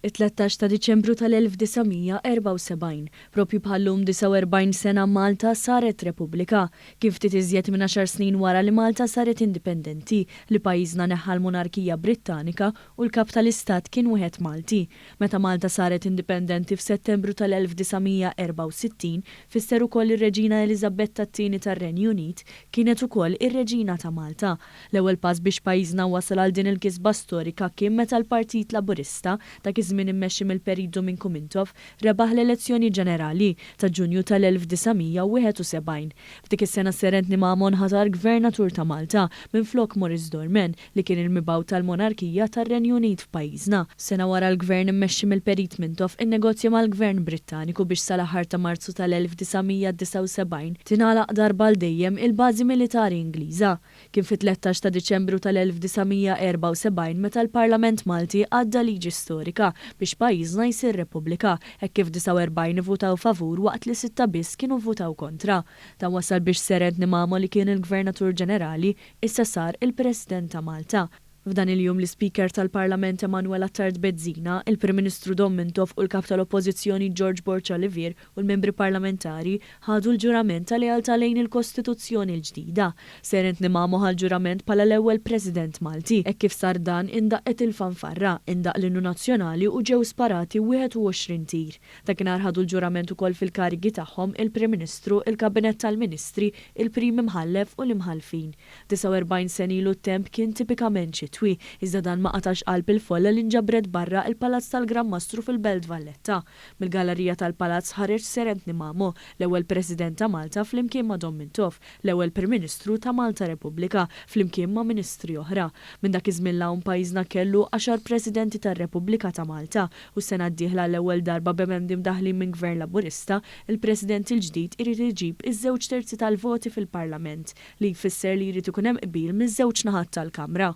It-13 ta' Diċembru tal-1974, proprju bħal-lum 49 sena Malta saret Repubblika. Kien ftit iżjed minn għaxar snin wara li Malta saret indipendenti li pajjiżna neħħa l-monarkija Brittanika u l-Kap tal-Istat kien wieħed Malti. Meta Malta saret indipendenti f'Settembru tal-1964, fisser ukoll li r-Reġina Eliżabetta t-Tieni tar-Renju Unit kienet ukoll ir-Reġina ta' Malta. L-ewwel pass biex pajjiżna wasal għal din il-kisba storika kien meta l-Partit Laburista, dak iż-żmien immexxi mill-Perit Duminku Mintoff, rebaħ l-elezzjoni ġenerali ta' Ġunju tal-1971. F'dik is-sena Sir Anthony Mamo nħatar Gvernatur ta' Malta minflok Maurice Dorman li kien il-mibgħut tal-monarkija tar-Renju Unit f'pajjiżna. Sena wara l-Gvern immexxi mill-Perit Mintoff innegozja mal-Gvern Brittaniku biex sal-aħħar ta' Marzu tal-1979 tingħalaq darba għal dejjem il-bażi militari Ingliża. Kien fit-13 ta' Diċembru tal-1974 meta l-Parlament Malti għadda liġi storika biex pajjiżna jsir Repubblika hekk kif 49 ivvutaw favur waqt li sitta biss kienu vvutaw kontra. Dan wassal biex Sir Anthony Mamo li kien il-Gvernatur Ġenerali issa sar il-President ta' Malta. F'dan il-jum l-Ispeaker tal-Parlament Emanuel Attard Bezzina, il-Prim Ministru Dom Mintoff u l-Kap tal-Oppożizzjoni George Borg Olivier u l-membri parlamentari ħadu l-ġurament ta' lealtà lejn il-Kostituzzjoni l-ġdida. Sir Anthony Mamo ħa l-ġurament bħala l-ewwel President Malti. Hekk kif sar dan, indaqqet il-fanfarra, indaqq l-innu nazzjonali u ġew sparati 21 tir. Dakinhar ħadu l-ġurament ukoll fil-karigi tagħhom il-Prim Ministru, il-Kabinett tal-Ministri, il-Prim Imħallef u l-Imħallfin. 49 sena ilu t-temp kien tipikament xitwi, iżda dan ma qatax qalb il-folla li nġabret barra il-Palazz tal-Gran Mastru fil-Belt Valletta. Mill-gallerija tal-Palazz ħareġ Sir Anthony Mamo, l-ewwel President ta' Malta flimkien ma' Dom Mintoff, l-ewwel Prim Ministru ta' Malta Repubblika, flimkien ma' ministri oħra. Minn dak iż-żmien 'l hawn pajjiżna kellu għaxar Presidenti tar-Repubblika ta' Malta u s-sena d-dieħla għall-ewwel darba b'emendi mdaħħlin minn Gvern Laburista, il-President il-ġdid irid iġib iż-żewġ terzi tal-voti fil-Parlament, li jfisser li jrid ikun hemm qbil miż-żewġ naħat tal-Kamra.